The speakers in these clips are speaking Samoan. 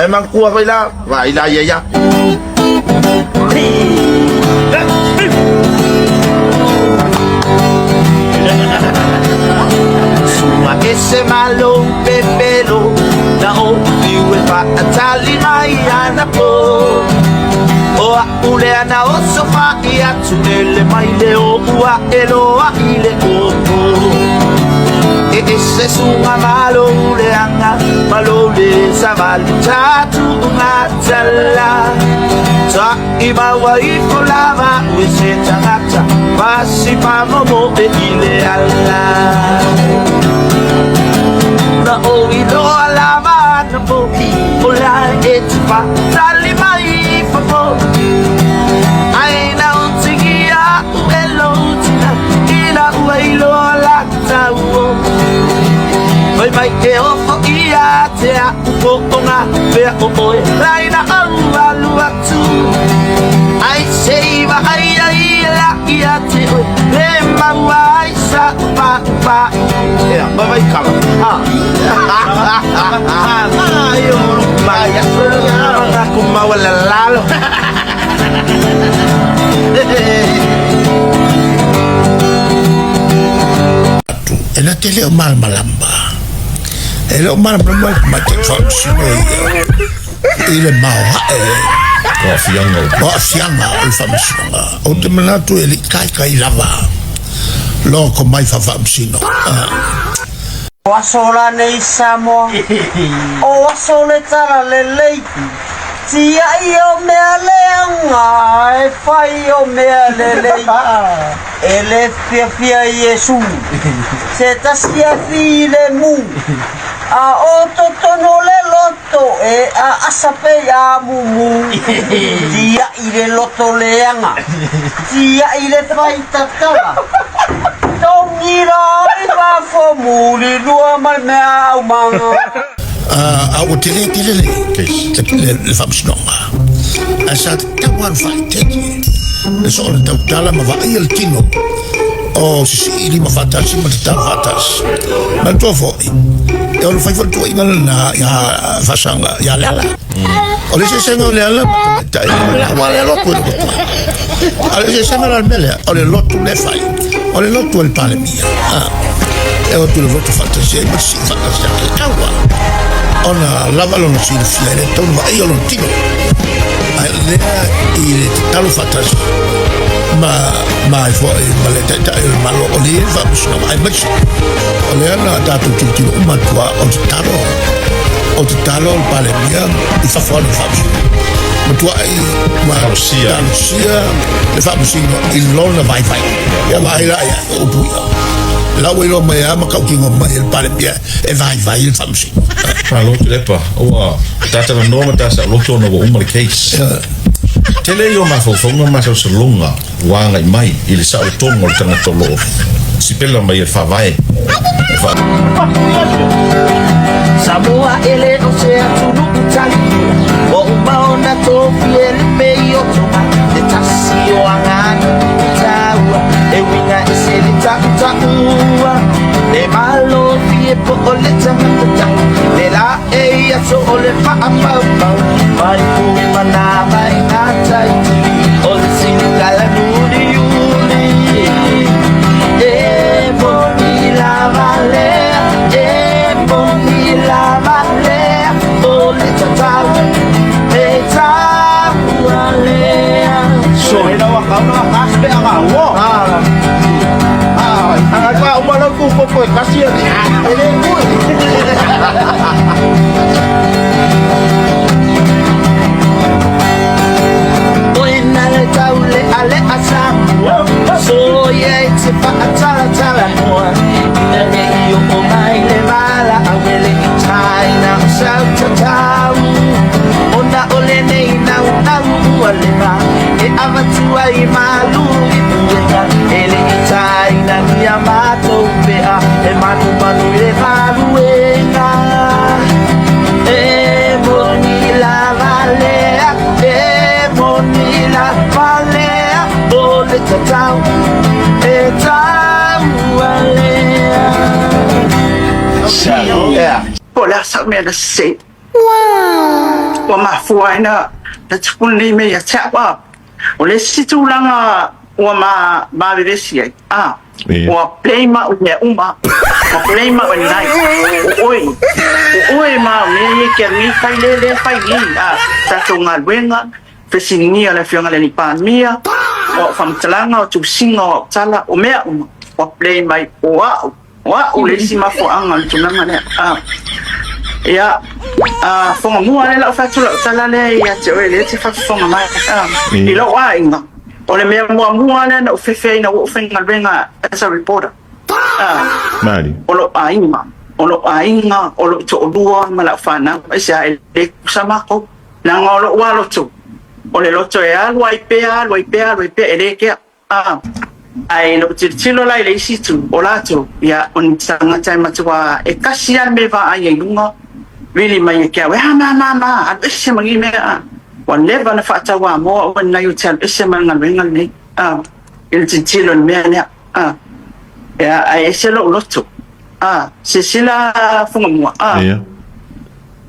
E manatua foi la, vaai la ia ia. Sua ese malo pepelo na o fiu e faatali mai ana po O a'u lea na oso fa'i atu ele mai le o ua e loa i le koko E ese suga malo leaga malo le savali tatu'uga tala Ta'i maua ifo lava ue se tagata pasi faamomo'e i le ala Na ou iloa lava anapo o la e te faatali mai i fafo Ai na utigia a'u e lou tina ina ua iloa la tauo Fai mai e ofo ia te a'u po'oga pea o oe laina ou alu atu Ai se i vaai ai e la ia te oe le maua ai sa'u pa'upa'u Ea, mai vai kala. Ha. Mai aku mau lalo. Atu, e na te leo malamalama. E leo malamalama le tamaitai faamasino ia i le maoae O aafiaga o o aafiaga o le faamasinoga. Ou te manatu e le i taitai lava lona tomai faafaamasino. O aso la nei Samoa, o aso le talalelei, Tiai o mea leaga e fai o mea lelei, E le fiafia Iesu, se tasi e filemu, A o totonu o le loto e aasa pei a mumu, Tiai le loto leaga, tiai le fai tatala, Togi la i fafo muli lua ma le mea aumaga. A ua tele tele le le le faamasinoga, ae sa tatau lava ona faaeteete le soo o le tautala ma vaaia le tino o sisii lima faatasi ma tatalo faatasi. Manatua foi, e ono fai foi le tuuaiga lena ia Faasaga ia Leala. O le eseesega o Leala ma tamaitai, aua o le lotu e lotu ai. A o le eseesega la o le mea lea, o le lotu lea e fai, o le lotu a le Palemia. E o atu i le lotu faatasi ai ma sii faatasi ai. E tatau lava ona lava lona silafia, e le tatau ona vaaia lona tino. Ae lea i le tatalo faatasi ma ma ai foi ma le Taitai o le Malo o le i ai le faamasinoga, aemaise o lea na tatou tilotilo uma atu lava o le tatalo o le tatalo a le Palemia i fafo atu o le faamasinoga. Matuai ma Talosia. talosia le faamasino i lona vaivai. Ia vaai la ia o upu ia. La ua iloa mai lava ma tautino mai e le Palemia e vaivai le faamasino. Malo Tuilaepa, ua ta talanoa ma ta saoloto ona ua uma le case. Tele ia o mafaufauga ma masalosaloga ua agai mai i le saolotoga o le tagata o lo o sipela mai e le Faavae e fa. Samoa e le o se atunuu tali Ua uma ona tofi e le pei o Tonga Se tasi o aganuu taua E uiga ese le tautaua Le malo fie po o le tagata tau Le la e i aso o le faapaupau Mai pui mana mai ngā tai tili O le silikala muliuli E moni lava lea E moni lava lea O le tatau E taua lea. Oe na le tau leʻaleʻa Samoa Soia e te faatalatala moa Ina ne i oo mai le valaau e le i taina o sau tatau Ona o lenei naunau ua leva E avatu ai malu i puega E le i taina ia matou pea E manumanu i le galuega E moni lava lea E moni lava lea O le tatau e taua lea. Po o le a sau mea na sese? Ua mafua ai na tupu lenei mea ia te au a. O le isi tulaga ua ma ma vevesi ai a, ua blame au i mea uma, ua blame au e lenai, o oe, o oe ma au mea ia e te alu nei fai le lea fai ni a, tatou galuega, fesiligia le Afioga i le Alii Palemia, o au faamatalaga, o tusiga, o au tala, o mea uma, ua blame ai o au. O au le isi mafuaaga o le tulaga lea. A, ia, a, fofoga mua lea lau fai atu lau tala lea ia te oe lea e te faafofoga mai. A, i lou aiga, o le mea muamua lea na ou fefe ai ina ua ou faigaluega as a reporter. A, Malie. o lou aiga, o lou aiga, o lou toalua ma lau fanau, aisea e le tutusa matou. Leaga o lou lava loto, o le loto e alu ai pea, alu ai pea, alu ai pea, e le kea. A, ae i lou tilotilo la i le isi itu, o latou, ia, o ni tagata e matua e kasi lava le mea e vaai ai i luga, vili mai e ke au, e a ma ma ma, alu ese ma nei mea, a. Ua leva ona faatauamoa oe lenai ou te alu ese ma le galuega lenei, a, i le tilotilo i le mea lea, a. Ia, ae ese lou loto, a, silasila Fugamua, a. Ia.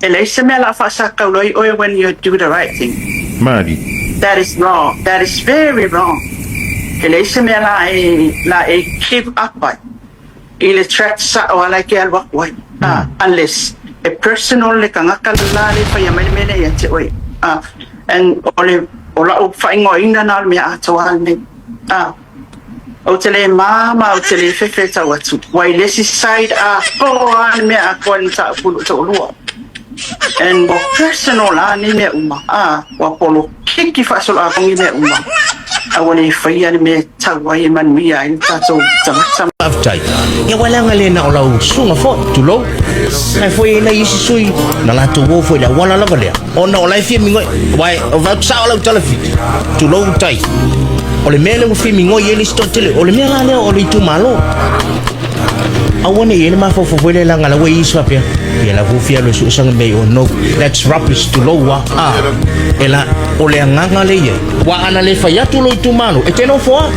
E leai se mea la faasakaulo ai oe when you do the right thing. Marie. That is wrong. That is very wrong. E leai se mea la e, la e give up ai i le track sao a la e ke alu aku ai. Ah, unless e personal le tagata la le faia mai le mea lea ia te oe. Ah, and o le, o la'u faaigoaina na o le mea atoa lenei. Ah. Ou te le māmā, ou te le fefe e tau atu. Ua i le isi side atoa le mea atoa i le mataupu i lou toalua. And ua personal la nei mea uma, a, ua polokiki faasoloatogi mea uma. A ua le faia le mea e tau ai e manuia ai le tatou tagata. Faafetai. Ia ua leaga le na o lau susuga foi, tulou. Ae foi e nai isi sui na latou o foi i le auala lava lea. Ona o la e fia migoi, aua e avatu sao lau tala fiti, tulou tai. O le mea lea ua fia migoi ai le isi toatele, o le mea la lea o le itumalo. Aua ne i ai le mafaufau foi lea leaga la ua i ai isi faapea, ia la ua fia alu e sue sana mea i o. No, that's rubbish, tulou a. A, e la, o le agaga lea i ai. Aua ana le fai atu lou itumalo, e te nofo lava.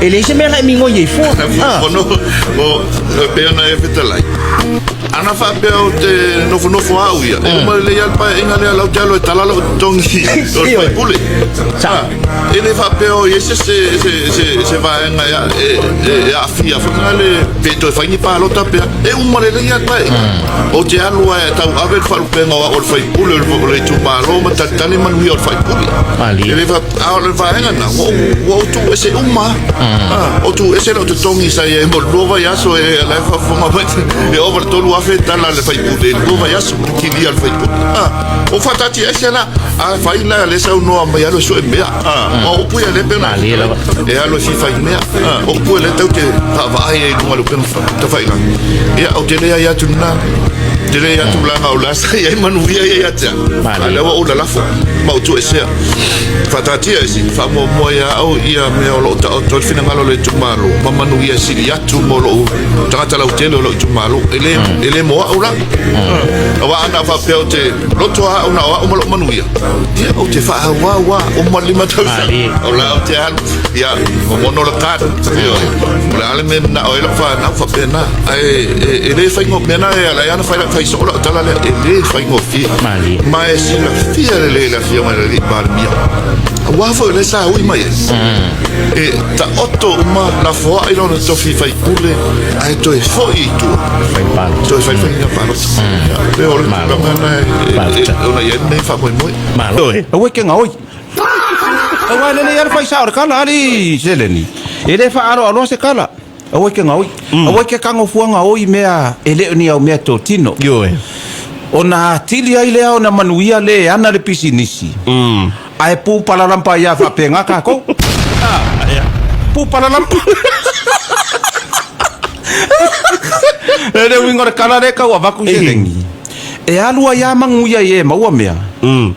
E leai se mea la e migoi ai fua. A. Ono, o, e pei ona e fetalai. Ana faapea ou te nofonofo au ia, e uma lelei lava le paeaiga lea lau te alo e tala lou totogi o le faipule. E le faapea o i ai se, se, se, se, se vaega e, e, e aafia foi na le, pe toe fai ni palota pea, e uma lelei lava le paeaiga. Ou te alu lava e tauave le faalupega o au o le faipule o le itumalo ma talitali manuia o le faipule. E le faapea, a o le vaega lena, ua ou, ua ou tuuese uma lava. Ua tuuese lou totogi sa i ai mo le lua vaiaso e la e faafofoga mai e ova le 3000 tala a le faipule i le lua vaiaso le kilia a le faipule. Ua faataatiaese la, a fai la lea saunoa mai alu e sue mea. O upu ia lea pei ona e alu e fia fai mea. O upu ia lea tatou te vaavaai ai i luga o le upega tafailagi. Ia, ou te leai atu lena. Ou te leai atu leaga o la sa i ai manuia ia ia te au. A o lea ua ou lalafo ma ou tuuesea. Faataatia isi, faamuamua ia au ia mea o lo o taoto ai le finagalo o le itumalo ma manuia e sili atu mo lou tagata lautele o lou itumalo. E le, e le mo au la. Aua ana faapea ou te loto a au na o au ma lou manuia, ia ou te faaauau lava, uma le 5 tausaga, o la ou te alu, ia, momono le card, ioe. O le a le mea e manao ai lau fanau, faapena. Ae e, e le faigofie, mea na e ala ai ona fai, fai soo lau tala lea, e le faigofie. Ma e silafia lelei e le Afioga i le Alii Palemia, aua foi o lea sa ui mai ai, e taoto uma lafoai lona tofi faipule ae toe foi i tua, toe fai faiga palota. E pei o le tulaga lena e ona i ai lenei faamoemoe. Aua e ke gaoi. Aua e lelei lava le fai sao o le kala, alii seleni. E le faaaloaloa se kala. Aua e ke gaoi. Aua e ke kagofua gaoi mea e le o ni au mea totino. Ioe. Ona atili ai lea ona manuia le e ana le pisinisi. Ae pu palalampa ai a faapena tatou. Pu palalampa. E le uiga o le kala lea e tau avatu seleni. E alu ai a manuia i e maua mea,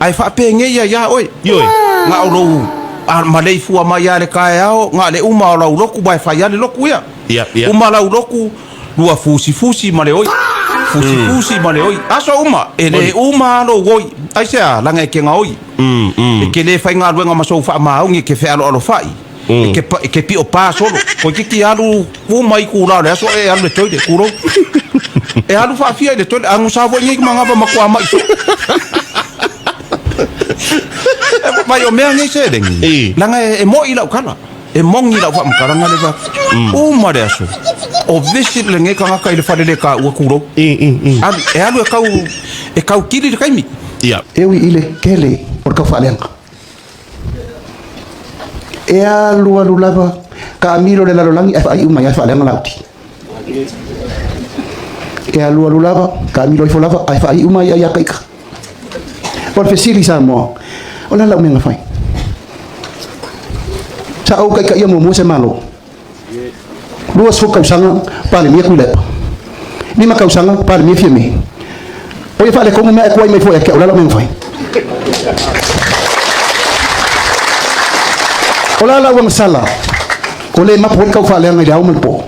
ae faapenei ai a oe. Ioe. Na o lou a maleifua mai a le taeao, na le uma o lau lotu, ma e fai a le lotu ia. Ia, ia. Uma lau lotu, lua fusifusi ma le oi. Fusifusi ma le oi. Aso uma, e le uma a lou oi. Aisea, laga e ke gaoi. E ke le faigaluega ma sou faamaoni e ke fealoalofai. E ke, e ke pio pa solo. Toeitiiti alu uma i kula o le aso e alu le toilet, tulou. E alu faafia i le toilet, agusa foi nei manava matua mai solo. Vai o mea nei seleni, leaga e mo'i lau tala, e mogi lau faamatalaga le va. Uma le aso, o visit lenei tagata i le fale le taua tulou. Alu, e alu e tau, e tau kili le taimi. E ui i le tele o le taufaaleaga, e alualu lava taamilo le lalolagi ae faaiu mai lava e faaleaga lauti. E alualu lava taamilo ifo lava ae faaiu mai ai ia taita. O le fesili Samoa, o le a lau mea na fai? Sa ou taitaia muamua se Malo. 20 tausaga Palemia Tuilaepa. 5 tausaga Palemia Fiame. O ia faaletonu mea ae tuai mai foi ia te au, o le a lau mea na fai? O le a lau agasala? O le mapu ai le taufaaleaga i le ao ma le po.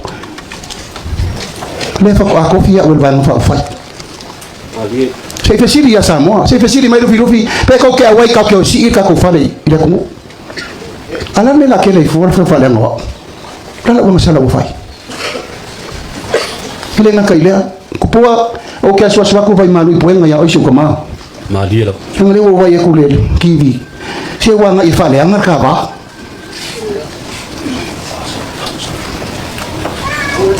O lea faatoa tofi au e le Vaega Faaupufai. Se i fesili ia Samoa, se i fesili mai Lufilufi, pe tou te auai tatou te o e sii le tatou fale i le atunuu. A la le mea la tele ai fua le faaleaga o au. O le a lau agasala ua fai? E le gata i lea, Tupua, ou te asuasu atu vaimalu i puega ia oe si ou tama. Malie lava. Leaga lea ua ou vaai atu i le TV, se ua agai e faaleaga le ta va.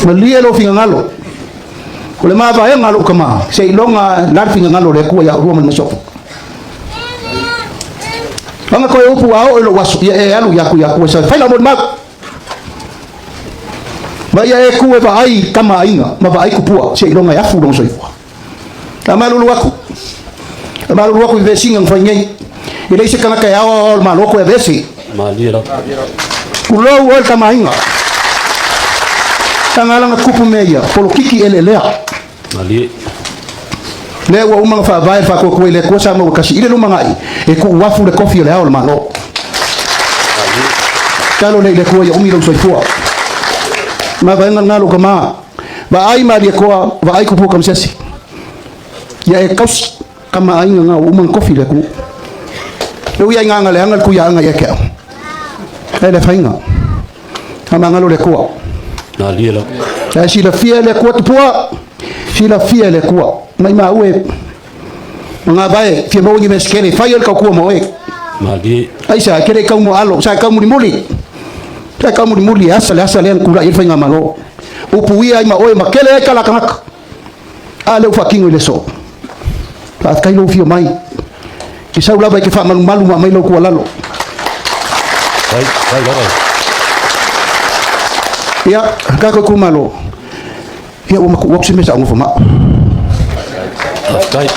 Malie lou finagalo. O le mavaega a lou tama, seiloga la le finagalo o le Atua ia oulua ma le masiofo. Aga toe upu a oo i lou aso, ia e alu ia aku i Atua e fai lau molimau. Ma ia e ku e vaai tama aiga ma vaai kupua, seiloga e afu lona soifua. A malulu aku, a malulu aku i vesiga na fai nei. E leai se tagata e aoaoa o le Malo koe aveese. Malie lava. Tulou oe le tama aiga. Langa langa tupu mea ia, polokiki eleelea. Malie. Lea ua uma ona faavae le faatuatua i le Atua sa maua tasi i le lumanai e tuu afu le kofi o le ao o le Malo. Tatalo lea i le Atua ia umi lou soifua. Mavaega lena lou tama. Vaai Malietoa, vaai Tupua Tamasese. Ia e tausi tama aiga na ua uma ona tofi i le atunuu. E ui ai ina leaga le tuiaaga ia te au. Ae le afaina. Faamagalo le Atua. Malie lava. Ae silafia e le Atua Tupua, silafia e le Atua. Maimau e magavae fia maua ni mea se tele, fai ai le tautua mo oe. Malie. Aisea, e te le i tau moalo, sa e tau mulimuli. Sa e tau mulimuli e asa le asa lea na tulai ai le faigamalo. Upuia ai ma oe ma kele ai tala tagata. A lea ua faatino i le aso. Faafetai lou afio mai. Ke sau lava e te faamalumalu ma aumai lau tuualalo. Fai, fai lava. Ia, tatou itumalo, ia ua matuu atu se mea sa ou nofo ma au. Faafetai.